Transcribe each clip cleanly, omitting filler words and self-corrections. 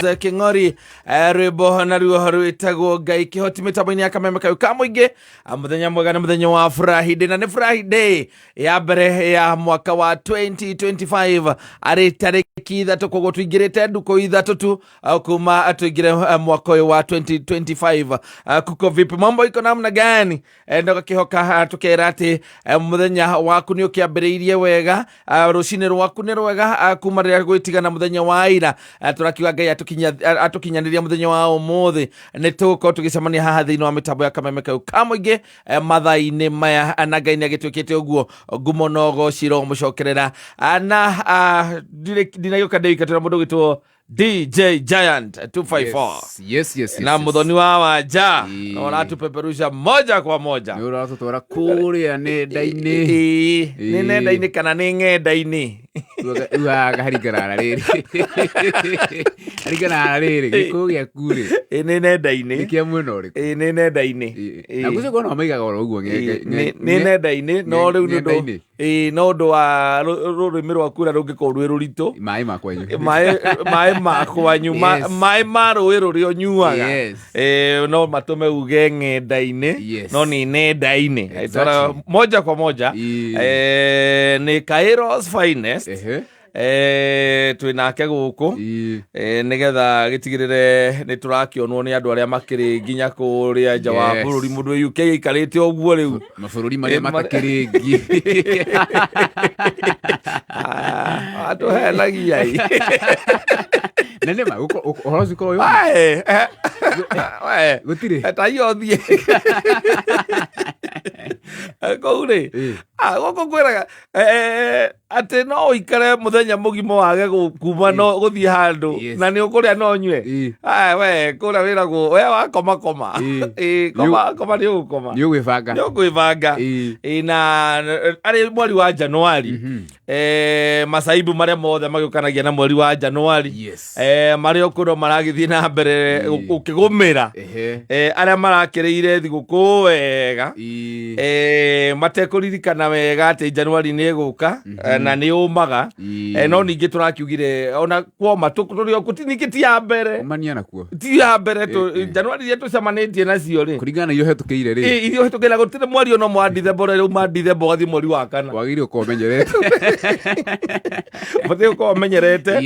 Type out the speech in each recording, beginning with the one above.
Kĩng'ori, rwĩmbo naruo rwĩtagwo Ngai Kĩhoti mĩtambo-inĩ ya Kameme kau ka mũingĩ. Mũthenya mwega nĩ mũthenya wa Friday, na nĩ Friday ya mbere ya mwaka wa 2025, arĩ tarĩki 3, koguo tũingĩrĩte ndukũ 3 tu kuma tũingĩre mwaka ũyũ wa 2025. Kuko vipi, mambo iko namna gani? Ndagakĩhoka tũkera atĩ mũthenya waku nĩ ũkĩambĩrĩirie wega, rũcinĩ rwaku nĩ rwega, kuma rĩrĩa gwĩtigana mũthenya wa ira. Tũrakiuga Ngai atũkinyanĩria mũthenya wa ũmũthĩ, nĩ tũgũkorwo tũgĩcemania haha thĩinĩ wa mĩtambo ya Kameme kau ka mũingĩ mathaa-inĩ maya, na Ngai nĩ agĩtuĩkĩte ũguo, ngumo no gociro mũcokerera. Na ndinagĩũka ndĩ wika, twĩna mũndũ ũgĩtwo DJ Giant 254. Yes. Na Muthoni wa Wanja na ũratupeperusha moja kwa moja. Nĩ ũratũtwara kũrĩa nenda-inĩ. Ĩĩ, nĩ nenda-inĩ kana nĩ ng'enda-inĩ? Ugaga haringana na rĩrĩ, haringana na rĩrĩ gĩkũyũ gĩaku rĩ. Ĩĩ, nĩ nenda-inĩ. Nĩ kĩa mwena ũrĩkũ? Ĩĩ, nĩ nenda-inĩ. Na gũcio kuona maigaga oro ũguo. Nĩ nenda-inĩ, no rĩu nĩ ũndũ Ng'enda-inĩ. Ĩĩ, no ũndũ wa rũrĩmĩ rwaku ũrĩa rũngĩkorwo rwĩ rũritũ. Maĩ ma kwanyu. Maĩ ma kwanyu, maĩ ma rũĩ rũrĩa ũnyuaga. Ĩĩ, no matũme uge ng'enda-inĩ, no nĩ nenda-inĩ. Twara moja kwa moja. Nĩ Kairos Finest. Twĩ nake gũkũ nĩgetha gĩtigĩrĩre nĩ tũrakĩonwo nĩ andũ arĩa makĩrĩ nginya kũrĩa nja wa bũrũri. Mũndũ wĩ UK aikarĩte ũguo rĩu. Mabũrũri marĩa matakĩrĩ ngi. Atũhenagia ĩ. Na nĩ ma ũhoro ũcio ũkorwo wĩ wa ma. Ae, we. Gũtirĩ. Ta iyo thiĩ kũu rĩ. Ah, gũkũ kwĩraga atĩ no ũikare mũthenya mũgima wage kuma no gũthiĩ handũ na nĩ ũkũrĩa no ũnyue. Ah, we kũrĩa wĩragwo we wakoma koma. Ĩ, koma koma, nĩ ũgũkoma. Nĩ ũgwĩbanga. Nĩ ũkwĩbanga. Ĩ, na arĩ mweri wa Januari, masaibu marĩa mothe magĩũkanagia na mweri wa Januari, marĩa ũkũrwo maragĩthiĩ na mbere ũkĩgũmĩra arĩa marakĩrĩire thigũkũ wega, matekũririkana wega atĩ Januari nĩ ĩgũka, na nĩ ũmaga. No ningĩ tũrakiugire ona kwoma tũrĩ o ningĩ ti ya mbere. Ũmania nakuo. Ti ya mbere Januari iria tũcemanĩtie nacio rĩ. Kũringana na iria ũhetũkĩire rĩ. Ĩ, iria ũhĩtũkĩire, gũtirĩ mweri ona ũmwe wa Dithemba ũrĩa uma Dithemba ũgathiĩ mweri wa kana. Wagĩrĩire gũkorwo ũmenyerete. Ũbatiĩ gũkorwo ũmenyerete.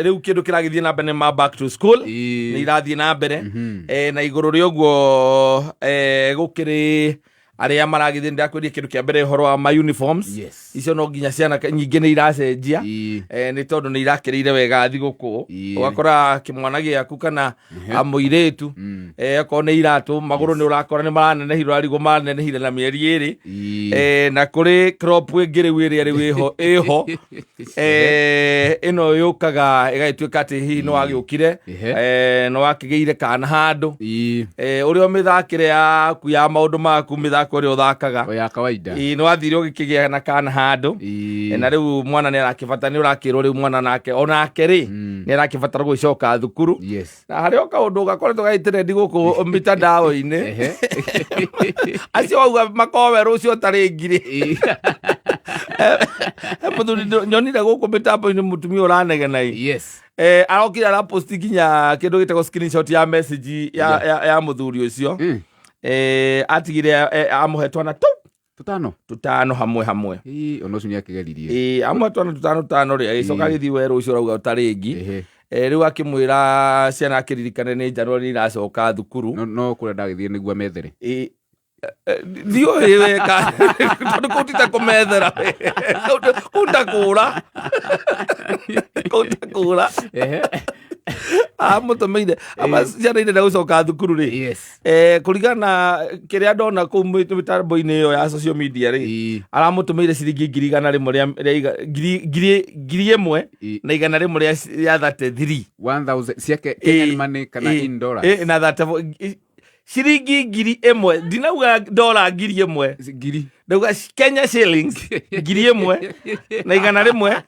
Rĩu kĩndũ kĩragĩthiĩ na mbere nĩ ma back to school. Nĩ irathiĩ na mbere. Na igũrũ rĩa ũguo, gũkĩrĩ arĩa maragĩthiĩ, ndĩrakwĩria kĩndũ kĩa mbere ũhoro wa ma uniforms. Icio no nginya ciana nyingĩ nĩ iracenjia. Nĩ tondũ nĩ irakĩrĩire wega thigũkũ. Ũgakora kĩmwana gĩaku kana mũirĩtu, okorwo nĩ iratũ magũrũ nĩ ũrakora nĩ maranenehire, ũrarigwo maranenehire na mĩeri 2. Na kũrĩ crop ĩngĩ rĩu ĩrĩa rĩu ĩho, ĩno yũkaga ĩgagĩtuĩka atĩ hihi nĩ wagĩũkire, nĩ wakĩgĩire kana handũ, ũrĩa mĩthakĩre yaku ya maũndũ maku, mĩthako ĩrĩa ũthakaga. O ya kawaida. Ĩĩ, nĩ wathire ũgĩkĩgĩa na kana handũ. Na rĩu mwana nĩ arakĩbata, nĩ ũrakĩrwo rĩu mwana nake onake rĩ nĩ arakĩbatara gũcoka thukuru. Na harĩ o kaũndũ gakoretwo gagĩtrendi gũkũ mitandao-inĩ. Acio wauga makowe rũciũ tarĩ ngiri. Mũthuri nyonire gũkũ mĩtambo-inĩ, mũtumia ũranegena ĩ. Arokire araposti nginya kĩndũ gĩtagwo screenshot ya message ya mũthuri ũcio. Atigire amũhe twana tũ Tũtano. Tũtano hamwe hamwe. Ĩĩ, ona ũcio nĩ akĩgeririe. Ĩĩ, amwe twana tũtano tũtano rĩ, agĩcoka agĩthiĩ werũ ũcio ũrauga ũtarĩ ngi. Rĩu akĩmwĩra ciana akĩririkane nĩ Januari iracoka thukuru. No kũrĩa ndagĩthiĩ nĩguo amethere. Ĩĩ, ndiũĩ weka tondũ kũu ti ta kũmethera we. Kũu ta kũũra, kũu ta kũũra. Amũtũmĩire ama ciana irenda gũcoka thukuru rĩ. Kũringana na kĩrĩa ndona kũu mĩtambo-inĩ ĩyo ya social media rĩ, aramũtũmĩire ciringi ngiri igana rĩmwe rĩa 1,100 rĩa 33. 1000 cia Kenyan money kana in dollars? Na 34 ciringi 1,000, ndinauga ndora 1,000. Ngiri. Ndauga Kenya shillings 1,134.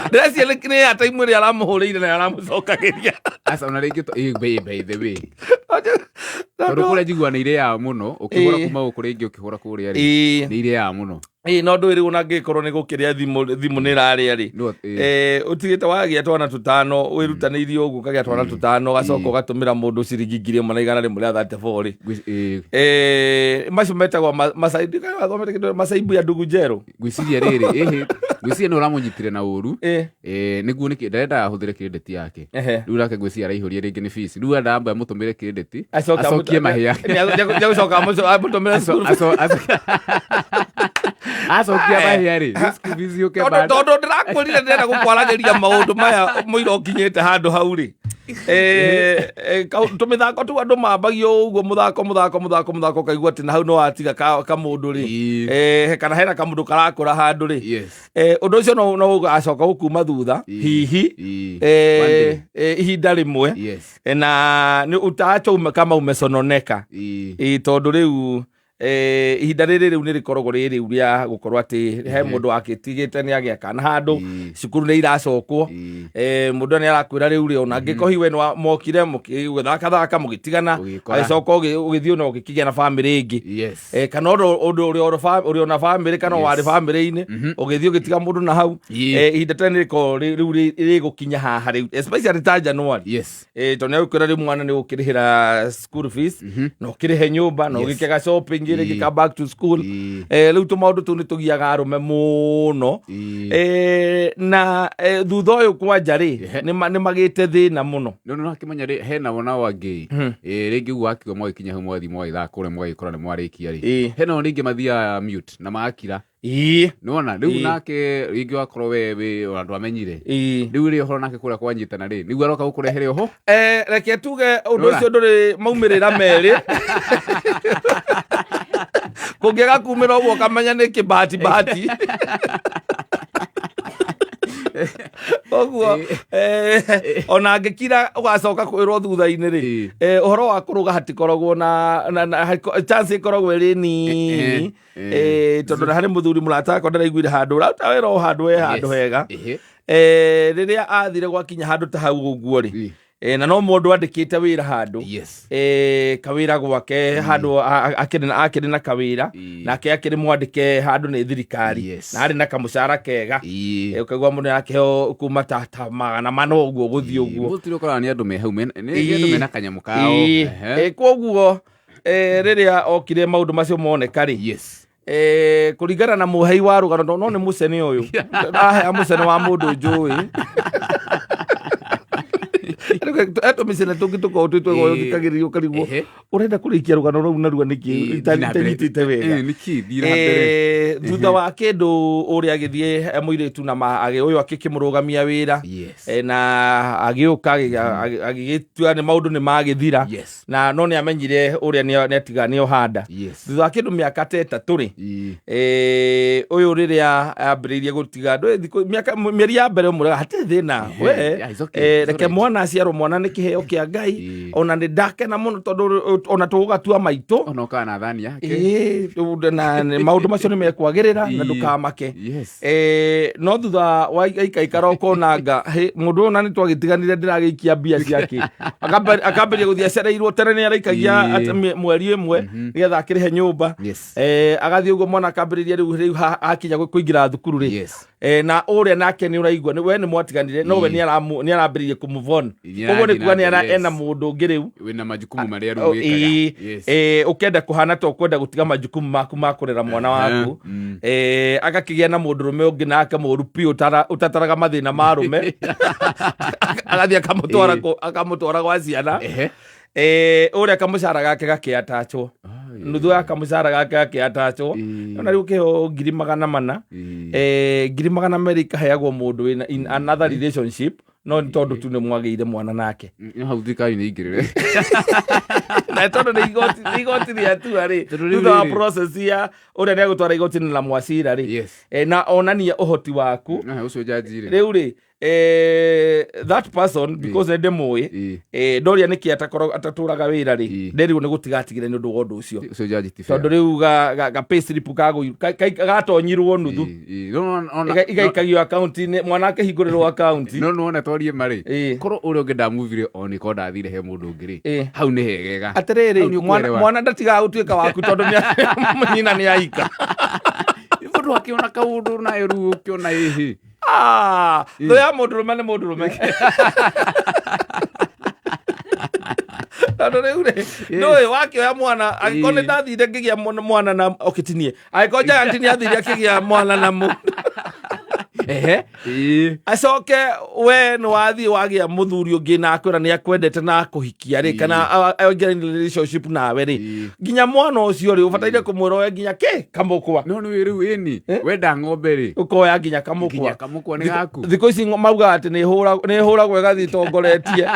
Ndĩreciria nĩ airtime ĩrĩa aramũhũrĩire na aramũcokagĩria. Aca, ona rĩngĩ by the way, tondũ kũrĩa njiguaga nĩ irĩaga mũno ũkĩhũra kuma gũkũ rĩngĩ ũkĩhũra kũrĩa rĩ, nĩ irĩaga mũno. Ĩĩ, no ndũĩ rĩu ona angĩkorwo nĩ gũkĩrĩa thimũ, thimũ nĩ ĩrarĩa rĩ, No, ĩĩ. Ũtigĩte wagĩa twana tũtano, wĩrutanĩirie ũguo ũkagĩa twana tũtano, ũgacoka ũgatũmĩra mũndũ ciringi 1,134 rĩ. Ĩĩ. Macio metagwo masaibu, ndikana wathomete kĩndũ masaibu ya ndugu njerũ. Ngwĩciria rĩrĩ, ĩhĩ, ngwĩciria nĩ ũramũnyitire na ũru. Ĩĩ. Nĩguo nĩkĩ ndarenda ahũthĩre credit yake. Ehe. Rĩu nake ngwĩciria araihũria rĩngĩ nĩ fees. Rĩu enda ambe amũtũmĩre credit, Acoke acokie mahĩa. Nĩagũcoka amũtũmĩre school fees. Acokia mahĩa rĩ, rĩu school fees yũke Tondũ bado. Tondũ ndĩrakwĩrire ndĩrenda gũkwaragĩria maũndũ maya mũira ũkinyĩte handũ hau rĩ. Tũmĩthako tũu andũ mambagio ũguo, mũthako mũthako mũthako mũthako, ũkaigua atĩ na hau no watiga kamũndũ rĩ. Ĩĩ. Kana hena kamũndũ karakũra handũ rĩ. Yes. Ũndũ ũcio no ũgacoka gũkuma thutha. Ĩĩ. Hihi. Ĩĩ. One day. Ihinda rĩmwe. Yes. Na nĩ utaacha kama umesononeka. Ĩĩ. Tondũ rĩu ihinda rĩrĩ rĩu nĩ rĩkoragwo rĩ rĩu rĩa gũkorwo atĩ he mũndũ wakĩtigĩte nĩ agĩa kana handũ. Cukuru nĩ iracokwo. Mũndũ nĩ arakwĩra rĩu rĩ, ona angĩkorwo hihi we nĩ mokire mũgĩthakathaka mũgĩtigana, Ũgĩkora. agĩcoka ũgĩthiĩ na ũgĩkĩgĩa na bamĩrĩ ĩngĩ. Yes. Kana ũndũ ũrĩa ũrĩ ona bamĩrĩ kana Yes. warĩ bamĩrĩ-inĩ, ũgĩthiĩ ũgĩtiga mũndũ na hau. Ihinda tene nĩ rĩkoragwo rĩu rĩgũkinya haha rĩu, especially ta January. Yes. Tondũ nĩ agũkwĩra rĩu mwana nĩ ũkĩrĩhĩra school fees, na ũkĩrĩhe nyũmba, na Yes. ũgĩkega shopping rĩngĩ ka back to school. Ĩĩ. Rĩu tũmaũndũ tũu nĩ tũgiaga arũme mũno. Ĩĩ. Na thutha ũyũ kwanja rĩ, Ehe. nĩ magĩte thĩna mũno. No nĩ wakĩmenya rĩ, hena wona wangĩ rĩngĩ ũguo wakiuga mwagĩkinya hau mwathiĩ mwagĩthaka kũrĩa mũgagĩkora nĩ mwarĩkia rĩ, Ĩĩ. hena o rĩngĩ mathiaga mute na magakira. Ĩĩ. Nĩwona rĩu Ĩĩ. nake rĩngĩ wakorwo we wĩ ona ndwamenyire. Ĩĩ. Rĩu rĩ, ũhoro nake kũrĩa kwanyitana rĩ, nĩguo aroka gũkũrehere oho. Reke tuge ũndũ Rora. ũcio ndũrĩ maumĩrĩra merĩ. Kũngĩaga kumĩra ũguo ũkamenya nĩ kĩbahati bahati. Koguo ona angĩkira ũgacoka kwĩrwo thutha-inĩ rĩ, Ĩĩ. Ũhoro wa kũrũga hatikoragwo na chance ĩkoragwo ĩrĩ nini. Tondũ na harĩ mũthuri mũrata wakwa ndĩraiguire handũ ũraruta wĩra o handũ he handũ Yes. hega. Ehe. Rĩrĩa athire gwakinya handũ ta hau ũguo rĩ, Ĩĩ. Na no mũndũ andĩkĩte wĩra handũ, Yes. Kawĩra gwake handũ akĩrĩ na kawĩra. Ĩĩ. Nake akĩrĩ mwandĩke handũ nĩ thirikari. Yes. Na arĩ na kamũcara kega. Ĩĩ. Ũkaigua mũndũ nĩarakĩheo kuma ta 400 ũguo gũthiĩ ũguo. Gũtirĩ ũkoraga nĩ andũ me hau nĩ andũ Ĩĩ. mena kanyamũ kao. Ĩĩ. Ehe. Koguo rĩrĩa okire maũndũ macio moneka rĩ, Yes. Kũringana na mũhei wa rũgano, no nĩ mũcene ũyũ ahea mũcene wa mũndũ njũĩ tũmĩcene tũngĩ tũkoragwo twĩ twega. Ĩĩ. Ũthikagĩrĩria ũkarigwo Ehe. ũrenda kũrĩkia rũgano rũu narua nĩkĩ. Ĩĩ, thiĩ na mbere. Itanyitĩte wega. Ĩĩ, nĩkĩ thiĩ na mbere. Thutha wa kĩndũ ũrĩa agĩthiĩ, mũirĩtu na ũyũ akĩkĩmũrũgamia wĩra. Yes. Na agĩũka agĩgĩtua nĩ maũndũ nĩ magĩthira. Yes. Na no nĩ amenyire ũrĩa nĩ atiga nĩ ohanda. Yes. Thutha wa kĩndũ mĩaka ta 3 rĩ, Ĩĩ. Ũyũ rĩrĩa ambĩrĩirie gũtiga ndũĩ thikũ mĩaka mĩeri ya mbere ũmũrega hatirĩ thĩna. Ehe, We, yeah, it's okay, it's reke alright. mwana aciarwo, mwana nĩ kĩheo kĩa Ngai. Ĩĩ. Ona nĩ ndakena mũno tondũ ona tũgũgatua maitũ. Ona ũkaga na thani yake. Ĩĩ, na maũndũ macio nĩ mekwagĩrĩra na Ĩĩ. ndũkamake. Yes. No thutha wa ikaikara ũkona nga mũndũ ũyũ na nĩ twagĩtiganire ndĩragĩikia mbia ciake. Akambĩrĩria gũthiĩ acereirwo tene nĩ araikagia Ĩĩ. atĩ mweri ĩmwe nĩgetha akĩrĩhe nyũmba. Yes. Agathiĩ ũguo mwana akambĩrĩria rĩu akinya kũingĩra thukuru rĩ. Yes. Na ũrĩa nake nĩ ũraigua nĩ we nĩ mwatiganire no we Ĩĩ. nĩ arambĩrĩirie kũ move on. Nĩ Koguo nĩ arathiĩ kuga na nĩ mbere, yes. ena mũndũ ũngĩ rĩu. Wĩna majukumu marĩa rĩu Oh, wĩkaga. ĩĩ, Yes. ũkenda kũhana ta ũkwenda gũtiga majukumu maku ma kũrera mwana waku. Agakĩgĩa na mũndũrũme ũngĩ nake mũru biũ ũtataraga mathĩna ma arũme, agathiĩ akamũtwara Ĩĩ. akamũtwara gwa ciana. Ehe. Ũrĩa kamũcara gake gakĩatachwo, nuthu ya kamũcara gake gakĩatachwo. Ĩĩ. Ona rĩu ũkĩheo 400,000, Ĩĩ. 200,000 ikaheagwo mũndũ wĩna in another relationship, no nĩ tondũ tu nĩ mwagĩire mwana nake. No hau thirikari nĩ ingĩrĩre. Na tondũ nĩ igoti rĩatua rĩ, Tondũ rĩu thutha wa rĩrĩ- process ya ũrĩa nĩ agũtwara igoti-inĩ na mwacira rĩ, Yes. na onania ũhoti waku. Na ũcio jaji rĩ. Rĩu rĩ, that person, because nĩ ndĩmũĩ, Ĩĩ. Ndoria nĩkĩ atatũraga wĩra rĩ, Ĩĩ. nderirwo nĩ gũtiga atigire nĩ ũndũ wa ũndũ ũcio. Ũcio jaji ti fair. Tondũ rĩu ga payslip gatonyirwo nuthu. Ĩĩ, ĩĩ. No, no, no, Igaikagio akaunti-inĩ, mwana akĩhingũrĩrwo akaunti. No nĩwona twarie marĩ Ĩĩ. korwo ũrĩa ũngĩ ndamuvire on korwo ndathire he mũndũ ũngĩ rĩ, Ĩĩ. hau nĩ hegega. Hau Atĩrĩrĩ, nĩ mwana, ũkũerewa. mwana ndatigaga gũtuĩka waku tondũ nyina nĩ aika. Mũndũ Ndwakĩona kaũndũ nayo rĩu ũkĩona ĩhĩ. Ah, thũ ya mũndũrũme nĩ mũndũrũme, tondũ rĩu rĩ, ndũĩ wakĩoya mwana, angĩkorwo nĩ ndathire ngĩgĩa mwana na ũkĩtinie, angĩkorwo Giant nĩ athire akĩgĩa mwana na mũndũ, Ehe, ĩĩ. Acoke we nĩ wathiĩ wagĩa mũthuri ũngĩ na akwĩra nĩ akwendete na akũhikia rĩ, kana aingĩra in relationship nawe rĩ, nginya mwana ũcio rĩ, ũbataire kũmwĩra oe nginya kĩ kamũkwa. No nĩ rĩu ĩni wenda ng'ombe rĩ, Ũkoya nginya kamũkwa. Nginya kamũkwa nĩ gaku. Thikũ ici maugaga atĩ nĩ ĩhũragwo ĩgathiĩ ĩtongoretie.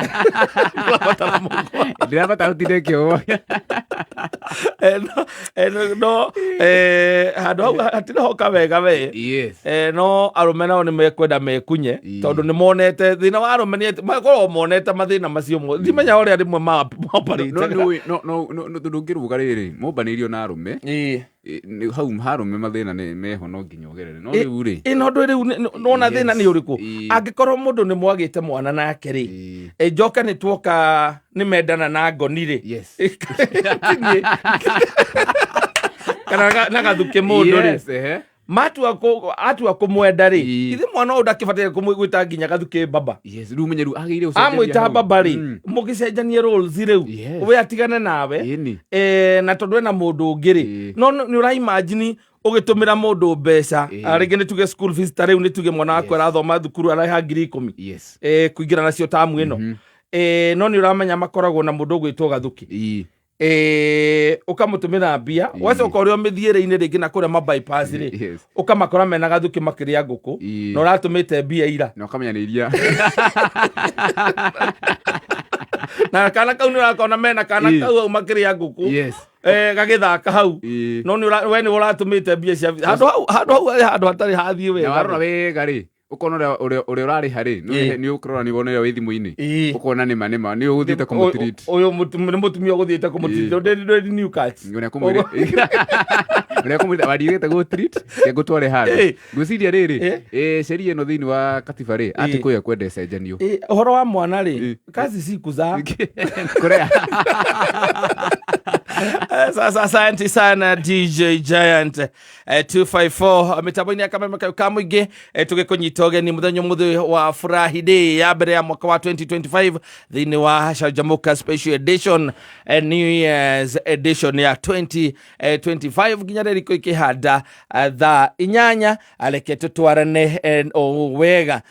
Ndũrabatara mũkwa. Ndĩrabatara ũtinde kĩogo. No, handũ hau hatirĩ hoka wega we. No arũme nao nĩ mekwenda mekunye, tondũ nĩ monete thĩna wa arũme nĩ atĩ makoragwo monete mathĩna macio mothe, ndimenya ũrĩa rĩmwe No. maoperate. Nĩ no no no no ndũngĩrũga rĩrĩ mombanĩirio na arũme. Hau harũme mathĩna nĩ meho, no nginya ũgerere, no rĩu rĩ, Ĩ, no ndũ rĩu nona thĩna nĩ ũrĩkũ? Angĩkorwo mũndũ nĩ mwagĩte mwana nake rĩ, njoke nĩ tuoka nĩ mendana na ngoni rĩ, Tinie. Kana na gathukĩ mũndũ rĩ, Yes, ehe. matua atua kũmwenda rĩ, ithe mwana ũyũ ndakĩbataire kũmwĩta nginya gathukĩ baba. Yes, rĩu menye rĩu agĩrĩire gũcenjeria Amwĩta hau. baba rĩ, mũgĩcenjanie roles rĩu, we atigane nawe. Ĩni. Na tondũ ena mũndũ ũngĩ rĩ, no nĩ ũraimagine ũgĩtũmĩra mũndũ mbeca. Ah, rĩngĩ nĩ tuge school fees, ta rĩu nĩ tuge mwana waku arathoma thukuru, araiha 10,000 kũingĩra nacio tamu ĩno. No nĩ ũramenya makoragwo na mũndũ ũgwĩtwo gathuki. Ũkamũtũmĩra mbia, wacoka ũrĩa mĩthiĩre-inĩ rĩngĩ na kũrĩa mabypass rĩ, ũkamakora mena gathuki makĩrĩa ngũkũ, na ũratũmĩte mbia ira. Na ũkamenya nĩ iria. Na kana kau nĩ ũrakona mena kana kau hau makĩrĩa ngũkũ, gagĩthaka hau. No nĩ we nĩ ũratũmĩte mbia cia handũ hau, handũ hau harĩ handũ hatarĩ hathiĩ Na wega. warora wega rĩ, ũkona ũrĩa ũrarĩha rĩ, nĩ ũkũrora nĩ wona ũrĩa wĩ thimũ-inĩ, ũkona nĩma nĩma nĩ ũgũthiĩte kũmũtreat. Ũyũ nĩ mũtumia ũgũthiĩte kũmũtreat. Ndũrĩ new catch. Ũrĩa kũmwĩra, ũrĩa kũmwĩra wariũgĩte gũ-treat, reke ngũtware handũ. Ngwĩciria rĩrĩ, sheria ĩno thĩinĩ wa katiba rĩ, atĩ kwĩ kwenda ĩcenjanio. Ũhoro wa mwana rĩ, kazi si kuzaa. Kũrea. Sasa asante sana DJ Giant 254 mitambo-inĩ ya kameme kayo ka mũingĩ, tũgĩkũnyita ũgeni mũthenya ũmũthĩ wa Friday ya mbere ya mwaka wa 2025 thĩinĩ wa Canjamũka special edition, New Year's edition ya 2025, nginya rĩrĩ ikĩhanda thaa 8, areke tũtwarane o wega.